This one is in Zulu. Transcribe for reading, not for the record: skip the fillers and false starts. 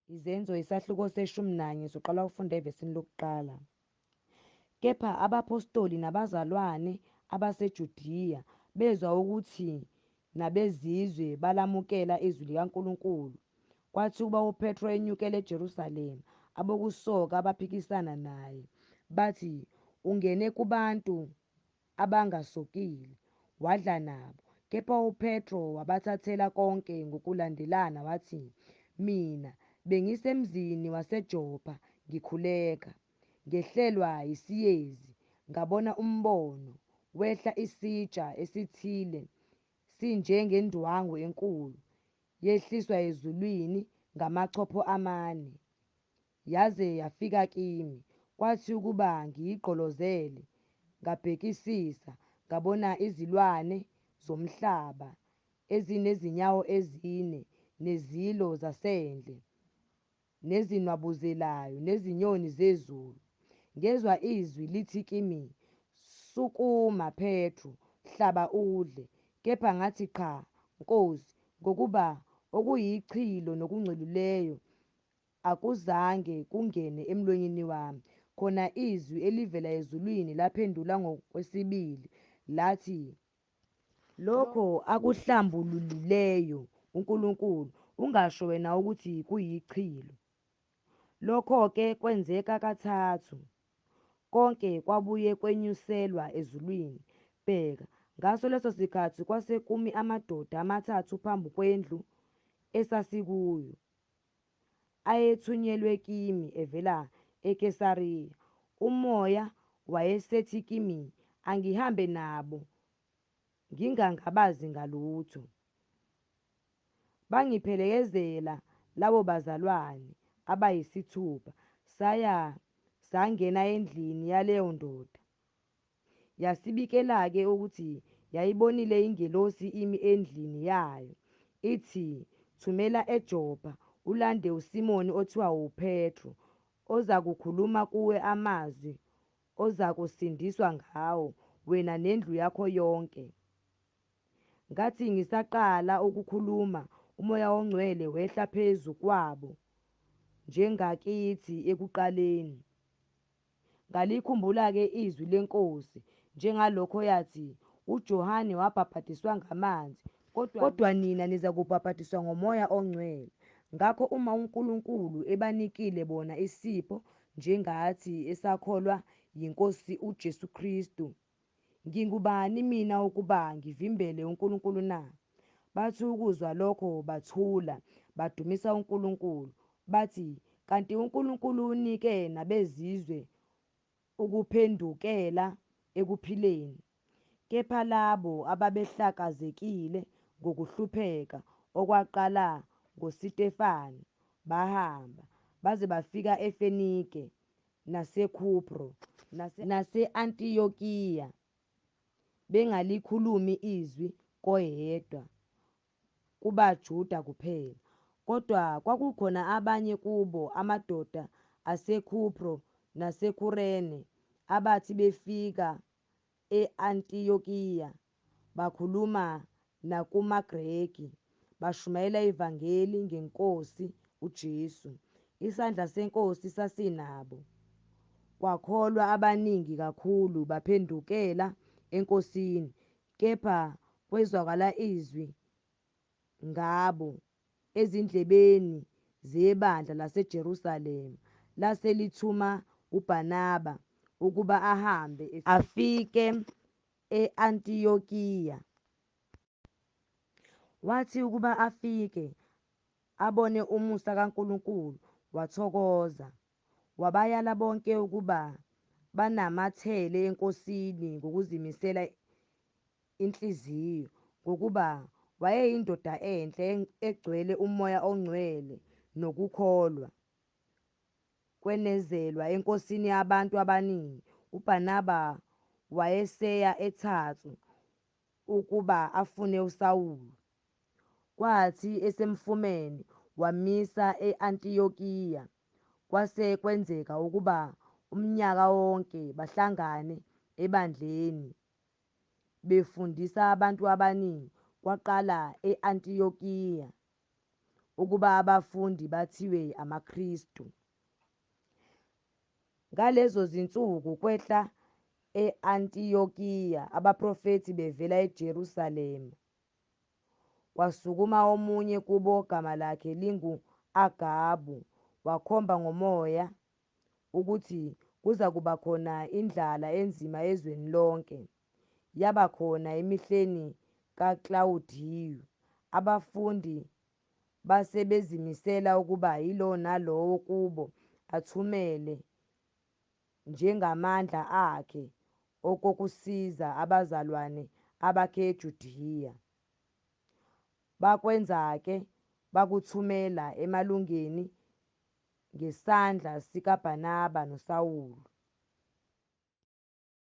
Izenzo isahluko se-11, soqala ukufunda evesini lokuqala. Kepha abaphostoli nabazalwane abaseJudiya bezwa ukuthi nabezizwe balamukela izwi likaNkulunkulu. Kwathi ukuba uPetro enyukele eJerusalema, abokusoka baphikisana naye, bathi, Ungene kubantu abangasokile, wadla nabo. Kepha uPetro wabathathela konke ngokulandelana wathi, Mina bengisemzini waseJopha ngikhuleka, ngehlelwa yisiyezi, ngabona umbono, wehla isitsha esithile sinjengendwangu enkulu, yehliswa ezulwini ngamachopho amane, yaze yafika kimi. Kwathi ukuba ngiyigqolozele, ngabhekisisa, ngabona izilwane zomhlaba ezinezinyawo ezine, nezilo zasendle, nezinwabuzelayo, nezinyoni zezulu. Ngezwa izwi lithi kimi, Sukuma, Petru, hlaba udle. Kepha ngathi, Qha, Nkosi, ngokuba okuyichilo nokungcolileyo akuzange kungene emlonyeni wami. Khona izwi elivela ezulwini laphendula ngokwesibili, lathi, Lokho akuhlambululileyo uNkulunkulu, ungasho wena ukuthi kuyichilo. Lokho-ke kwenzeka kathathu, konke kwabuye kwenyuselwa ezulwini. Bheka, ngaso leso sikhathi kwase kumi amadoda amathathu phambi kwendlu esasikuyo, ayethunyelwe kimi evela eKesariya. UMoya wayesethi kimi angihambe nabo ngingangabazi ngalutho. Bangiphelekezela labo bazalwane abayisithupha, saya sangena endlini yaleyo ndoda. Yasibikela-ke ukuthi yayibonile ingelosi imi endlini yayo, ithi, Thumela eJopha, ulande uSimoni othiwa uPetru, ozakukhuluma kuwe amazwi ozakusindiswa ngawo, wena nendlu yakho yonke. Ngathi ngisaqala ukukhuluma, uMoya oNgcwele wehla phezu kwabo njengakithi ekuqaleni. Ngalikhumbula-ke izwi leNkosi, njengalokho yathi, UJohane wabhabhadiswa ngamanzi, kodwa nina nizakubhabhadiswa ngoMoya oNgcwele. Ngakho uma uNkulunkulu ebanikile bona isipho njengathi esakholwa yiNkosi uJesu Kristu, ngingubani mina ukuba ngivimbele uNkulunkulu na? Bathi ukuzwa lokho bathula, badumisa uNkulunkulu, bathi, Kanti uNkulunkulu unike nabezizwe ukuphendukela ekuphileni. Kepha labo ababehlakazekile ngokuhlupheka okwaqala ngoSitefanu bahamba, baze bafika eFenike, naseKhupro, nase-Antiyokiya, bengalikhulumi izwi koyedwa, kubaJuda kuphela. Kodwa kwakukhona abanye kubo, amadoda aseKhupro naseKurene, abathi befika e-Antiyokiya bakhuluma nakumaGreki, bashumayela ivangeli ngeNkosi uJesu. Isandla seNkosi sasinabo, kwakholwa abaningi kakhulu, baphendukela eNkosini. Kepha kwezwakala izwi ngabo ezindlebeni zebandla laseJerusalema, lase lithuma uBarnaba ukuba ahambe afike e-Antiyokiya. Wathi ukuba afike, abone umusa kaNkulunkulu, wathokoza. Wabayala bonke ukuba banamathele eNkosini ngokuzimisela inhliziyo, ngokuba wayeyindoda enhle, egcwele uMoya oNgcwele nokukholwa. Kwenezelwa eNkosini abantu abaningi. UBarnaba wayeseya eTharsu ukuba afune uSawulu. Kwathi esemfumene, wamisa e-Antiyokiya. Kwase kwenzeka ukuba umnyaka wonke bahlangane ebandleni, befundisa abantu abaningi. Kwaqala e-Antiyokiya. ukuba abafundi bathiwe amaKristu. Ngalezo zinsuku kwehla e-Antiyokiya abaprofethi bevela eJerusalema. Kwasukuma omunye kubo ogama lakhe lingu-Agabu, wakhomba ngoMoya ukuthi kuzakuba khona indlala enzima ezweni lonke. Yaba khona emihleni kaKlawudiyu. Abafundi base bezimisela ukuba yilowo nalowo kubo athumele njengamandla akhe okokusiza abazalwane abakhe eJudiya. Bakwenza-ke, bakuthumela emalungeni ngesandla sikaBarnaba noSawulu.